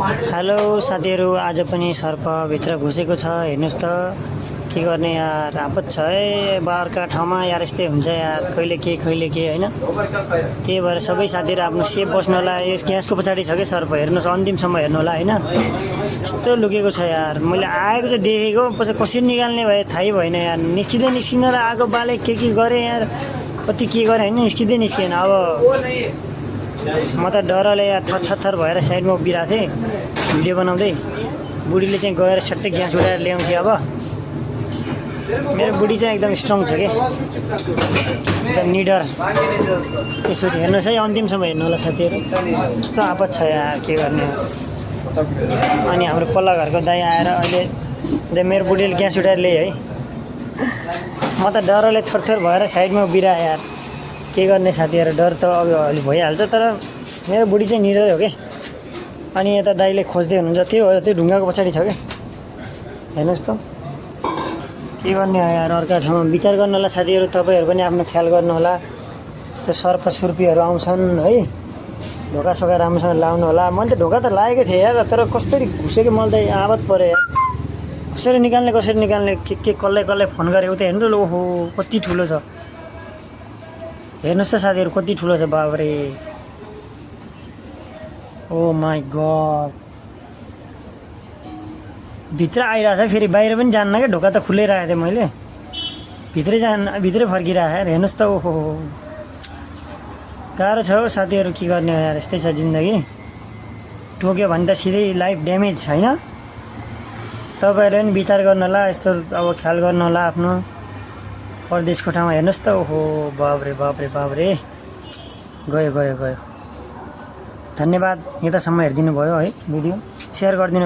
Hello साथीहरू, आज पनि सर्पभित्र घुसेको छ। हेर्नुहोस् त, के गर्ने यार, आपत छ है। अर्का ठाउँमा यार यस्तै हुन्छ यार, कहिले के होइन। त्यही भएर सबै साथीहरू आफ्नो सेफ बस्नु होला। यस ग्यासको पछाडि छ क्या सर्प, हेर्नुहोस्, अन्तिमसम्म हेर्नु होला होइन। यस्तो लुकेको छ यार, मैले आएको चाहिँ देखेको, पछि कसरी निकाल्ने भए थाहै भएन यार। निस्किँदैन र आगो बाले के गरेँ यार, कति के गरेँ होइन, निस्किँदैन। अब म त डरले यार थर भएर साइडमा उभिरहेको थिएँ भिडियो बनाउँदै। बुढीले चाहिँ गएर सट्टै ग्यास उठाएर ल्याउँछ। अब मेरो बुढी चाहिँ एकदम स्ट्रङ छ कि, एकदम निडर। यसरी हेर्नुहोस् है, अन्तिमसम्म हेर्नु होला साथीहरू। यस्तो आपत छ यार, के गर्ने। अनि हाम्रो पल्ला घरको दाइ आएर अहिले मेरो बुढीले ग्यास उठाएर ल्याए है। म त डरले थर भएर साइडमा उभिरहेँ यार, के गर्ने साथीहरू। डर त अब अलि भइहाल्छ, तर मेरो बुढी चाहिँ निडर हो कि। अनि यता दाइले खोज्दै हुनुहुन्छ, त्यो हो, त्यो ढुङ्गाको पछाडि छ क्या। हेर्नुहोस् त, के गर्ने हो यार। अर्का ठाउँमा विचार गर्नु होला साथीहरू, तपाईँहरू पनि आफ्नो ख्याल गर्नु होला। त्यो सर्प सुर्पीहरू आउँछन् है, ढोकासोका राम्रोसँग लाउनु होला। मैले त ढोका त लागेकै थिएँ यार, तर कसरी घुस्यो कि मलाई त आवाज पऱ्यो यार। कसरी निकाल्ने के कसलाई फोन गरेको त हेर्नु। ओहो, कति ठुलो छ हेर्नुहोस् त साथीहरू, कति ठुलो छ बाबरे। ओ माई गड, भित्र आइरहेको छ फेरि, बाहिर पनि जान्न क्या। ढोका त खुल्लै राखेको थिएँ मैले, भित्रै फर्किरहेको यार। हेर्नुहोस् त, ओहो, गाह्रो छ हो साथीहरू, के गर्ने हो यार। यस्तै छ जिन्दगी। टोक्यो भने त सिधै लाइफ ड्यामेज होइन। तपाईँहरूले पनि विचार गर्नु होला, यस्तो अब ख्याल गर्नु होला आफ्नो परदेशको ठाउँमा। हेर्नुहोस् त, ओहो, बाबरे गयो। धन्यवाद, यतासम्म हेरिदिनु भयो है। भिडियो सेयर गरिदिनु होला।